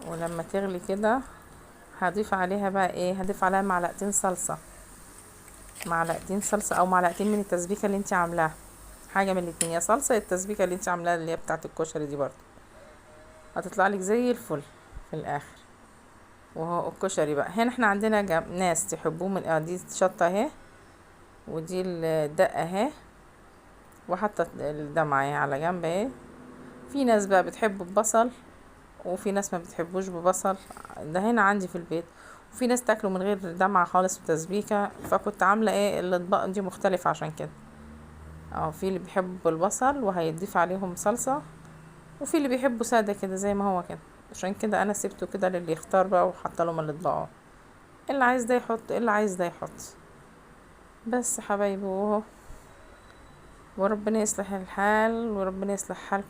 ولما تغلي كده هضيف عليها بقى ايه، هضيف عليها معلقتين صلصة، معلقتين صلصة او معلقتين من التسبيكة اللي انت عاملاها، حاجة من الاتنين، يا صلصة يا التسبيكة اللي انت عاملاها اللي هي بتاعة الكشري دي، برضو هتطلع لك زي الفل في الاخر. وهو الكشري بقى هنا احنا عندنا ناس تحبوه من دي شطة اهي، ودي الدقة اهي، وحاطة الدمعة اهي على جنب اهي. في ناس بقى بتحبه ببصل، وفي ناس ما بتحبوش ببصل، ده هنا عندي في البيت. وفي ناس تاكله من غير دمعة خالص وتسبيكة، فكنت عاملة ايه الاطباق دي مختلفة عشان كده. في اللي بيحبوا البصل وهيضيف عليهم صلصة، وفي اللي بيحبوا سادة كده زي ما هو كده. عشان كده انا سبته كده للي يختار بقى، وحاطه لهم الاطباق، اللي عايز ده يحط، اللي عايز ده يحط. بس حبايبي، وهو وربنا يصلح الحال وربنا يصلح حالكم.